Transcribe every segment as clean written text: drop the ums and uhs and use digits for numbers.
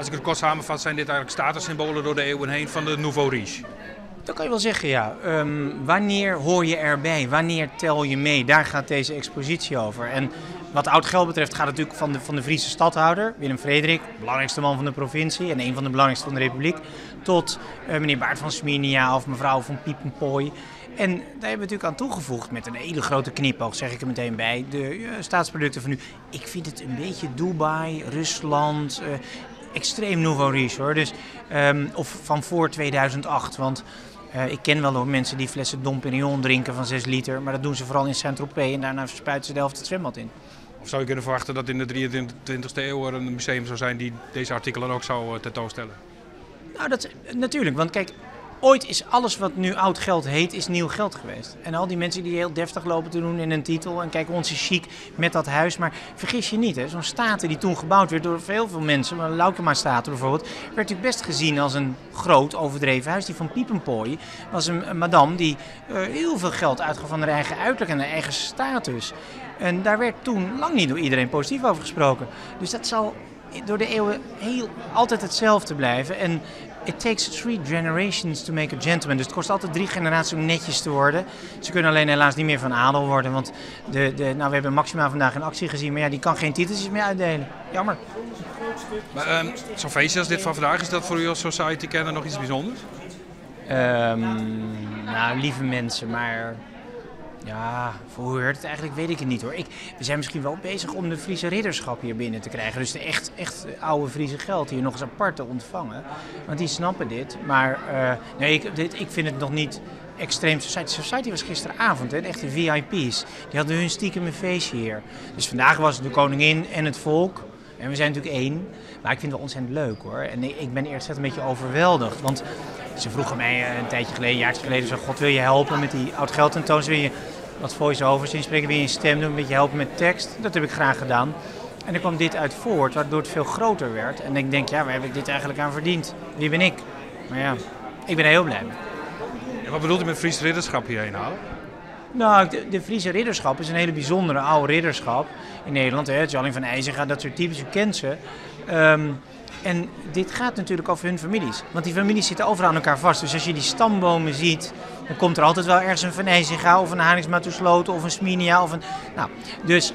Als ik het kort samenvat, zijn dit eigenlijk statussymbolen door de eeuwen heen van de Nouveau Riche. Dat kan je wel zeggen, ja. Wanneer hoor je erbij? Wanneer tel je mee? Daar gaat deze expositie over. En wat oud geld betreft gaat het natuurlijk van de Friese stadhouder, Willem Frederik, belangrijkste man van de provincie en een van de belangrijkste van de republiek, tot meneer Baart van Sminia of mevrouw van Piepenpooi. En daar hebben we natuurlijk aan toegevoegd met een hele grote knipoog, zeg ik er meteen bij, de staatsproducten van nu. Ik vind het een beetje Dubai, Rusland, extreem nouveau riche, hoor. Dus, of van voor 2008, want ik ken wel hoor mensen die flessen Dom Pérignon drinken van 6 liter, maar dat doen ze vooral in Saint-Tropez en daarna spuiten ze de helft het zwembad in. Of zou je kunnen verwachten dat in de 23e eeuw er een museum zou zijn die deze artikelen ook zou tentoonstellen? Nou, dat, natuurlijk, want kijk, ooit is alles wat nu oud geld heet, is nieuw geld geweest. En al die mensen die heel deftig lopen te doen in een titel en kijk, ons is chic met dat huis. Maar vergis je niet, hè, zo'n staten die toen gebouwd werd door heel veel mensen, maar Laukema Staten bijvoorbeeld, werd natuurlijk best gezien als een groot overdreven huis. Die van Piepenpooi was een madame die heel veel geld uitgaf van haar eigen uiterlijk en haar eigen status. En daar werd toen lang niet door iedereen positief over gesproken. Dus dat zal door de eeuwen heel altijd hetzelfde blijven. En it takes 3 generations to make a gentleman. Dus het kost altijd 3 generaties om netjes te worden. Ze kunnen alleen helaas niet meer van adel worden. Want nou, we hebben Maxima vandaag in actie gezien. Maar ja, die kan geen titeltjes meer uitdelen. Jammer. Maar zo'n feestje als dit van vandaag, is dat voor u als society-kenner nog iets bijzonders? Nou, lieve mensen, maar... Ja, voor hoe heurt het eigenlijk weet ik het niet hoor. We zijn misschien wel bezig om de Friese ridderschap hier binnen te krijgen. Dus de echt oude Friese geld hier nog eens apart te ontvangen. Want die snappen dit. Maar nee, ik vind het nog niet extreem society. Society was gisteravond, hè, de echte VIP's. Die hadden hun stiekem een feestje hier. Dus vandaag was het de koningin en het volk. En we zijn natuurlijk één. Maar ik vind het wel ontzettend leuk hoor. En ik ben eerlijk gezegd een beetje overweldigd. Want ze vroegen mij een tijdje geleden, een jaartje geleden, zo, God, wil je helpen met die oud geld tentoonstelling? Wil je wat voice-overs inspreken, wil je een stem doen, een beetje helpen met tekst? Dat heb ik graag gedaan. En er kwam dit uit voort, waardoor het veel groter werd. En ik denk, ja, waar heb ik dit eigenlijk aan verdiend? Wie ben ik? Maar ja, ik ben er heel blij mee. En wat bedoelt u met Fries ridderschap hierheen halen? Nou, de Friese ridderschap is een hele bijzondere oude ridderschap in Nederland. Hè? Tjalling van Eysinga, dat soort types, u kent ze. En dit gaat natuurlijk over hun families. Want die families zitten overal aan elkaar vast. Dus als je die stambomen ziet, dan komt er altijd wel ergens een Van Eysinga of een Harinxma to Sloten of een Sminia. Of een... Nou, dus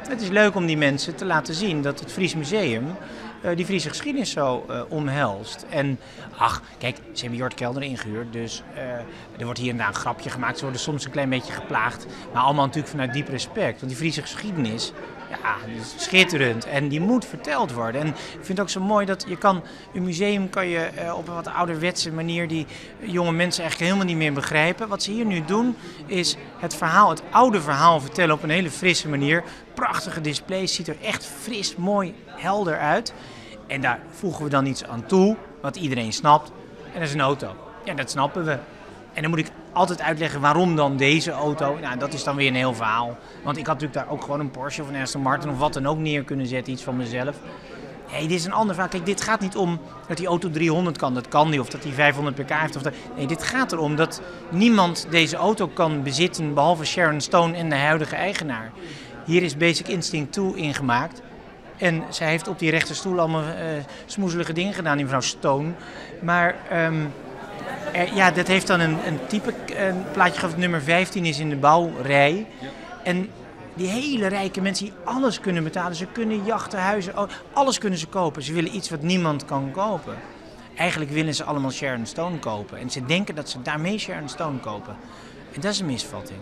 het is leuk om die mensen te laten zien dat het Fries Museum die Friese geschiedenis zo omhelst. En ach, kijk, ze hebben Jort Kelder ingehuurd, dus er wordt hier en daar een grapje gemaakt. Ze worden soms een klein beetje geplaagd, maar allemaal natuurlijk vanuit diep respect. Want die Friese geschiedenis, ja, die is schitterend en die moet verteld worden. En ik vind het ook zo mooi dat je kan, een museum kan je op een wat ouderwetse manier die jonge mensen eigenlijk helemaal niet meer begrijpen. Wat ze hier nu doen is het oude verhaal vertellen op een hele frisse manier. Prachtige displays, ziet er echt fris, mooi, helder uit. En daar voegen we dan iets aan toe, wat iedereen snapt. En dat is een auto. Ja, dat snappen we. En dan moet ik altijd uitleggen waarom dan deze auto. Nou, dat is dan weer een heel verhaal. Want ik had natuurlijk daar ook gewoon een Porsche of een Aston Martin of wat dan ook neer kunnen zetten. Iets van mezelf. Nee, dit is een ander verhaal. Kijk, dit gaat niet om dat die auto 300 kan. Dat kan niet. Of dat die 500 pk heeft. Of dat... Nee, dit gaat erom dat niemand deze auto kan bezitten behalve Sharon Stone en de huidige eigenaar. Hier is Basic Instinct 2 ingemaakt. En zij heeft op die rechterstoel allemaal smoezelige dingen gedaan, die mevrouw Stone. Maar ja, dat heeft dan een type, een plaatje gehad, nummer 15 is in de bouwrij. En die hele rijke mensen die alles kunnen betalen, ze kunnen jachten, huizen, alles kunnen ze kopen. Ze willen iets wat niemand kan kopen. Eigenlijk willen ze allemaal Sharon Stone kopen. En ze denken dat ze daarmee Sharon Stone kopen. En dat is een misvatting.